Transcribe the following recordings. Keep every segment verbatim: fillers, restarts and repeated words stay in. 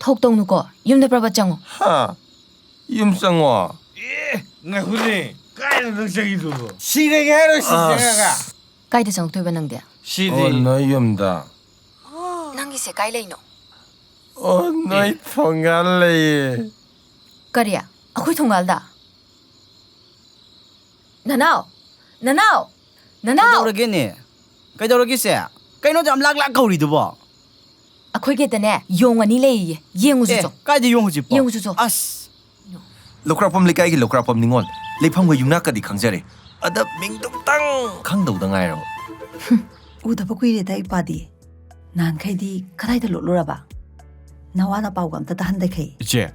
ꯊꯣꯛ ꯇꯧꯅꯨꯀꯣ꯫ ꯌꯨꯝꯗ ꯄ꯭ꯔꯕꯠ ꯆꯪꯉꯣ꯫ ꯍꯥ? ꯌꯨꯝ ꯆꯪꯉꯣ? ꯑꯦ, ꯉꯥꯏꯈꯣꯅꯦ꯫ ꯀꯥꯏꯗ ꯅꯪ ꯆꯪꯈꯤꯗꯣꯏꯕꯣ? ꯁꯤꯔꯒꯦ ꯍꯥꯏꯔꯣ ꯁꯤ ꯑꯁ꯫ ꯆꯪꯉꯒ? ꯀꯥꯏꯗ ꯆꯪꯉꯛꯇꯣꯏꯕ ꯅꯪꯗꯤ? ꯁꯤꯗꯤ꯫ ꯑꯣ, ꯅꯣꯏ ꯌꯨꯝꯗ꯫ ꯅꯪꯒꯤꯁꯦ ꯀꯥꯏ ꯂꯩꯅꯣ? ꯑꯣ, ꯅꯣꯏ ꯊꯣꯡꯒꯥꯜ ꯂꯩꯌꯦ꯫ ꯀꯔꯤ? ꯑꯩꯈꯣꯏ ꯊꯣꯡꯒꯥꯜꯗ? ꯅꯅꯥꯎ! ꯅꯅꯥꯎ! ꯅꯅꯥꯎ! ꯀꯩꯗꯧꯔꯒꯦꯅꯦ? ꯀꯩꯗꯧꯔꯒꯦ ꯁꯦ? ꯀꯩꯅꯣ ꯌꯥꯝ ꯂꯥꯛ ꯂꯥꯛ ꯀꯧꯔꯤꯗꯨꯕꯣ? ꯑꯩꯈꯣꯏꯒꯤꯗꯅꯦ ꯌꯣꯡ ꯑꯅꯤ ꯂꯩꯌꯦ꯫ ꯌꯦꯡꯉꯨꯁꯤ ꯑꯦ, ꯆꯣ꯫ ꯀꯥꯏꯗ ꯌꯣꯡ ꯍꯧꯖꯤꯛꯄꯣ? ꯌꯣꯡ ꯆꯨꯆꯣ꯫ ꯑꯁ! ꯂꯧꯀ꯭ꯔꯥꯛꯄꯝ ꯂꯩꯀꯥꯏꯒꯤ ꯂꯧꯀ꯭ꯔꯥꯛꯄꯝ ꯅꯤꯉꯣꯜ꯫ ꯂꯩꯐꯝꯒ ꯌꯨꯝꯅꯥꯛꯀꯗꯤ ꯈꯪꯖꯔꯦ꯫ ꯑꯗ ꯃꯤꯡꯗꯨꯇꯪ ꯈꯪꯗꯧꯗ ꯉꯥꯏꯔꯕ꯫ ꯎꯗꯕ ꯀꯨꯏꯔꯦꯗ ꯏꯄꯥꯗꯤ꯫ ꯅꯍꯥꯟꯈꯩꯗꯤ ꯀꯗꯥꯏꯗ ꯂꯣꯠꯂꯨꯔꯕ? ꯅꯋꯥꯅ ꯄꯥꯎꯒ ꯑꯝꯇ ꯇꯥꯍꯟꯗꯈꯩ꯫ ꯏꯆꯦ,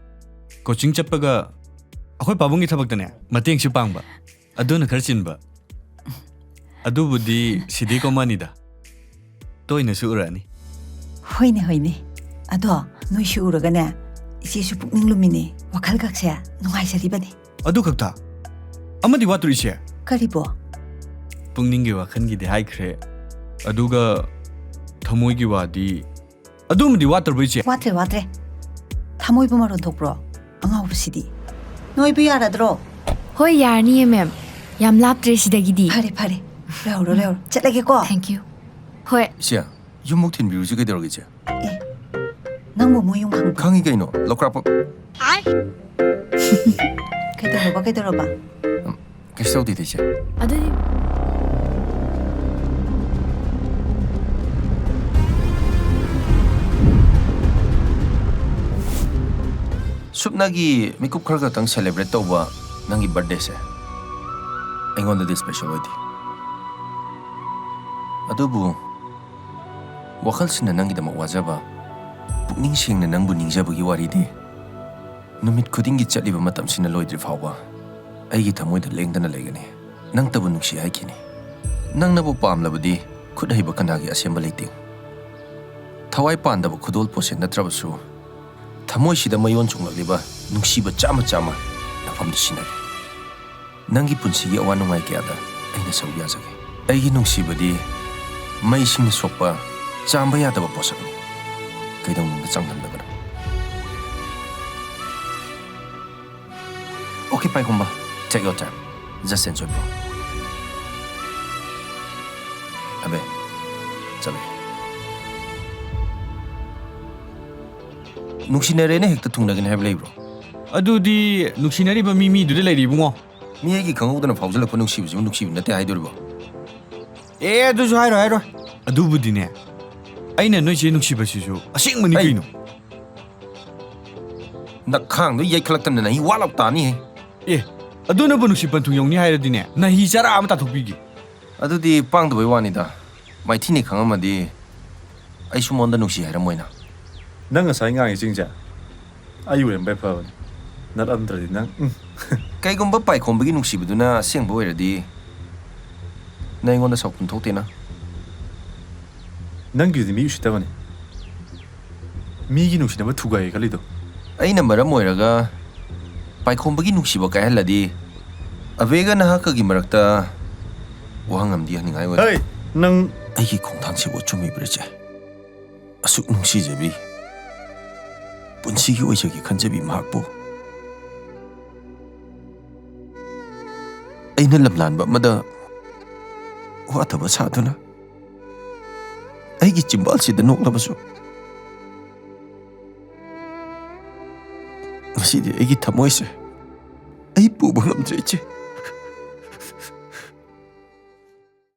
ꯀꯣꯆꯤꯡ ꯆꯠꯄꯒ ꯑꯩꯈꯣꯏ ꯄꯥꯕꯨꯡꯒꯤ ꯊꯕꯛꯇꯅꯦ ꯃꯇꯦꯡꯁꯨ ꯄꯥꯡꯕ꯫ ꯑꯗꯨꯅ ꯈꯔ ꯆꯤꯟꯕ꯫ ꯑꯗꯨꯕꯨꯗꯤ ꯁꯤꯗꯤ ꯀꯣꯃꯅꯤꯗ꯫ ꯇꯣꯏꯅꯁꯨ ꯎꯔꯛꯑꯅꯤ꯫ ꯍꯣꯏꯅꯦ, ꯍꯣꯏꯅꯦ꯫ ꯑꯗꯣ ꯅꯣꯏꯁꯨ ꯎꯔꯒꯅꯦ, ꯏꯆꯦꯁꯨ ꯄꯨꯛꯅꯤꯡ ꯂꯨꯝꯃꯤꯅꯦ꯫ ꯋꯥꯈꯜꯒꯛꯁꯦ ꯅꯨꯡꯉꯥꯏꯖꯔꯤꯕꯅꯤ꯫ ꯑꯗꯨ ꯈꯛꯇ? ꯑꯃꯗꯤ ꯋꯥꯠꯇ꯭ꯔꯣ ꯏꯆꯦ? ꯀꯔꯤꯕꯣ? ꯄꯨꯛꯅꯤꯡꯒꯤ ꯋꯥꯈꯜꯒꯤꯗꯤ ꯍꯥꯏꯈ꯭ꯔꯦ꯫ ꯑꯗꯨꯒ ꯊꯃꯣꯏꯒꯤ ꯋꯥꯗꯤ, ꯑꯗꯨꯃꯗꯤ ꯋꯥꯠꯇ꯭ꯔꯕꯣ ꯏꯆꯦ? ꯋꯥꯠꯇ꯭ꯔꯦ, ꯋꯥꯠꯇ꯭ꯔꯦ꯫ ꯊꯃꯣꯏꯕꯨ ꯃꯔꯣꯟ ꯊꯣꯛꯄ꯭ꯔꯣ? ꯑꯉꯥꯎꯕꯁꯤꯗꯤ꯫ ꯅꯣꯏꯕꯨ ꯌꯥꯔꯗ꯭ꯔꯣ? ꯍꯣꯏ, ꯌꯥꯔꯅꯤꯌꯦ, ꯃꯦꯝ꯫ ꯌꯥꯝ ꯂꯥꯞꯇ꯭ꯔꯦ ꯁꯤꯗꯒꯤꯗꯤ꯫ ꯐꯔꯦ, ꯐꯔꯦ꯫ ꯂꯩꯍꯧꯔꯣ, ꯂꯩꯍꯧꯔꯣ꯫ ꯆꯠꯂꯒꯦꯀꯣ꯫ Thank you꯫ ꯍꯣꯏ꯫ ꯏꯆꯦ, ꯌꯨꯝꯃꯨꯛ ꯊꯤꯟꯕꯤꯔꯨꯁꯤ ꯀꯩꯗꯧꯔꯒꯦ, ꯏꯆꯦ? ꯑꯦ, ꯅꯪꯕꯨ ꯃꯣꯏ ꯌꯨꯝ ꯈꯪꯕ꯭ꯔꯣ? ꯈꯪꯉꯤ ꯀꯩꯅꯣ, ꯂꯧꯀ꯭ꯔꯥꯛꯄꯝ꯫ ꯀꯩꯗꯧꯔꯕ, ꯀꯩꯗꯧꯔꯕ? ꯀꯩꯁꯨ ꯇꯧꯗꯦꯗ, ꯏꯆꯦ꯫ ꯑꯗꯨꯗꯤ ꯁꯨꯞꯅꯒꯤ ꯃꯤꯀꯨꯞ ꯈꯔ ꯈꯛꯇꯪ celebrate ꯇꯧꯕ ꯅꯪꯒꯤ birthdayꯁꯦ ꯑꯩꯉꯣꯟꯗꯗꯤ special ꯑꯣꯏꯗꯦ꯫ ꯑꯗꯨꯕꯨ ꯋꯥꯈꯜꯁꯤꯅ ꯅꯪꯒꯤꯗꯃꯛ ꯋꯥꯖꯕ, ꯄꯨꯛꯅꯤꯡ ꯁꯦꯡꯅ ꯅꯪꯕꯨ ꯅꯤꯡꯖꯕꯒꯤ ꯋꯥꯔꯤꯗꯤ ꯅꯨꯃꯤꯠ ꯈꯨꯗꯤꯡꯒꯤ ꯆꯠꯂꯤꯕ ꯃꯇꯝꯁꯤꯅ ꯂꯣꯏꯗ꯭ꯔꯤ ꯐꯥꯎꯕ ꯑꯩꯒꯤ ꯊꯃꯣꯏꯗ ꯂꯦꯡꯗꯅ ꯂꯩꯒꯅꯤ꯫ ꯅꯪꯇꯕꯨ ꯅꯨꯡꯁꯤ ꯍꯥꯏꯈꯤꯅꯤ꯫ ꯅꯪꯅꯕꯨ ꯄꯥꯝꯂꯕꯗꯤ ꯈꯨꯠ ꯍꯩꯕ ꯀꯅꯥꯒꯤ ꯑꯁꯦꯝꯕ ꯂꯩꯇꯦ꯫ ꯊꯋꯥꯏ ꯄꯥꯟꯗꯕ ꯈꯨꯗꯣꯜ ꯄꯣꯠꯁꯦ ꯅꯠꯇ꯭ꯔꯕꯁꯨ ꯊꯃꯣꯏꯁꯤꯗ ꯃꯌꯣꯟ ꯆꯣꯡꯂꯛꯂꯤꯕ ꯅꯨꯡꯁꯤꯕ ꯆꯥꯝꯃ ꯆꯥꯝꯃ ꯅꯐꯝꯗ ꯁꯤꯟꯅꯔꯤ꯫ ꯅꯪꯒꯤ ꯄꯨꯟꯁꯤꯒꯤ ꯑꯋꯥ ꯅꯨꯡꯉꯥꯏ ꯀꯌꯥꯗ ꯑꯩꯅ ꯁꯔꯨꯛ ꯌꯥꯖꯒꯦ꯫ ꯑꯩꯒꯤ ꯅꯨꯡꯁꯤꯕꯗꯤ ꯃꯩꯁꯤꯡꯅ ꯁꯣꯛꯄ ꯆꯥꯝꯕ ꯌꯥꯗꯕ ꯄꯣꯠꯁꯛꯅꯤ꯫ ꯀꯩꯗꯧꯅꯨꯡꯗ ꯆꯥꯡꯗꯝꯅꯒꯅꯨ꯫ Okay, ꯄꯥꯏꯈꯣꯝꯕ, take your time. Just enjoy, bro. ꯑꯕꯦ, ꯆꯠꯂꯦ꯫ ꯅꯨꯡꯁꯤꯅꯔꯦꯅ ꯍꯦꯛꯇ ꯊꯨꯡꯅꯒꯅꯤ ꯍꯥꯏꯕ ꯂꯩꯕ꯭ꯔꯣ? ꯑꯗꯨꯗꯤ ꯅꯨꯡꯁꯤꯅꯔꯤꯕ ꯃꯤ ꯃꯤꯗꯨꯗ ꯂꯩꯔꯤ, ꯏꯕꯨꯡꯉꯣ꯫ ꯃꯤ ꯑꯩꯒꯤ ꯈꯪꯍꯧꯗꯅ ꯐꯥꯎꯖꯜꯂꯛꯄ ꯅꯨꯡꯁꯤꯕꯁꯤꯕꯨ ꯅꯨꯡꯁꯤꯕ ꯅꯠꯇꯦ ꯍꯥꯏꯗꯣꯔꯤꯕꯣ? ꯑꯦ, ꯑꯗꯨꯁꯨ ꯍꯥꯏꯔꯣꯏ, ꯍꯥꯏꯔꯣꯏ꯫ ꯑꯗꯨꯕꯨꯗꯤꯅꯦ, ꯑꯩꯅ ꯅꯣꯏꯁꯦ ꯅꯨꯡꯁꯤꯕꯁꯤꯁꯨ ꯑꯁꯦꯡꯕꯅꯤ ꯑꯩ ꯀꯩꯅꯣ꯫ ꯅꯈꯥꯡꯗꯣ ꯌꯩꯈꯠꯂꯛꯇꯅ ꯅꯍꯤ ꯋꯥꯠꯂꯞ ꯇꯥꯅꯤꯍꯦ꯫ ꯑꯦ, ꯑꯗꯨꯅꯕꯨ ꯅꯨꯡꯁꯤ ꯄꯟꯊꯨꯡ ꯌꯧꯅꯤ ꯍꯥꯏꯔꯗꯤꯅꯦ, ꯅꯍꯤ ꯆꯔꯥ ꯑꯃ ꯇꯥꯊꯣꯛꯄꯤꯒꯦ꯫ ꯑꯗꯨꯗꯤ ꯄꯥꯡꯗꯕꯩ ꯋꯥꯅꯤꯗ꯫ ꯃꯥꯏꯊꯤꯅꯤ ꯈꯪꯉꯝꯃꯗꯤ ꯑꯩꯁꯨ ꯃꯉꯣꯟꯗ ꯅꯨꯡꯁꯤ ꯍꯥꯏꯔꯝꯃꯣꯏꯅ꯫ ꯅꯪ ꯉꯁꯥꯏ ꯉꯥꯡꯉꯤꯁꯤꯡꯁꯦ ꯑꯩ ꯑꯣꯏꯔꯝꯕ ꯌꯥꯏ ꯐꯕꯅꯤ, ꯅꯠꯂꯝꯗ꯭ꯔꯗꯤ ꯅꯪ, ꯎꯝ꯫ ꯀꯩꯒꯨꯝꯕ ꯄꯥꯏꯈꯣꯝꯕꯒꯤ ꯅꯨꯡꯁꯤꯕꯗꯨꯅ ꯑꯁꯦꯡꯕ ꯑꯣꯏꯔꯗꯤ, ꯅꯪ ꯑꯩꯉꯣꯟꯗ ꯁꯥꯎꯐꯝ ꯊꯣꯛꯇꯦꯅ? ꯅꯪꯒꯤꯗꯤ ꯃꯤ ꯎꯁꯤꯠꯇꯕꯅꯤ, ꯃꯤꯒꯤ ꯅꯨꯡꯁꯤꯅꯕ ꯊꯨꯒꯥꯏꯒꯦ ꯈꯜꯂꯤꯗꯣ꯫ ꯑꯩꯅ ꯃꯔꯝ ꯑꯣꯏꯔꯒ ꯄꯥꯏꯈꯣꯝꯕꯒꯤ ꯅꯨꯡꯁꯤꯕ ꯀꯥꯏꯍꯜꯂꯗꯤ, ꯑꯕꯦꯒ ꯅꯍꯥꯛꯀꯒꯤ ꯃꯔꯛꯇ ꯋꯥꯍꯪ ꯑꯃꯗꯤ ꯍꯪꯅꯤꯡꯉꯥꯏ ꯑꯣꯏ꯫ ꯍꯩ, ꯅꯪ ꯑꯩꯒꯤ ꯈꯣꯡꯊꯥꯡꯁꯤꯕꯨ ꯑꯆꯨꯝꯕꯤꯕ꯭ꯔꯥ, ꯏꯆꯦ? ꯑꯁꯨꯛ ꯅꯨꯡꯁꯤꯖꯕꯤ, ꯄꯨꯟꯁꯤꯒꯤ ꯑꯣꯏꯖꯒꯦ ꯈꯟꯖꯕꯤ ꯃꯍꯥꯛꯄꯨ ꯑꯩꯅ ꯂꯝꯂꯥꯟꯕ ꯑꯃꯗ ꯋꯥꯊꯕ ꯁꯥꯗꯨꯅ ꯑꯩꯒꯤ ꯆꯤꯝꯕꯥꯜꯁꯤꯗ ꯅꯣꯛꯂꯕꯁꯨ, ꯉꯁꯤꯗꯤ ꯑꯩꯒꯤ ꯊꯃꯣꯏꯁꯦ ꯑꯩ ꯄꯨꯕ ꯉꯝꯗ꯭ꯔꯦ, ꯏꯆꯦ꯫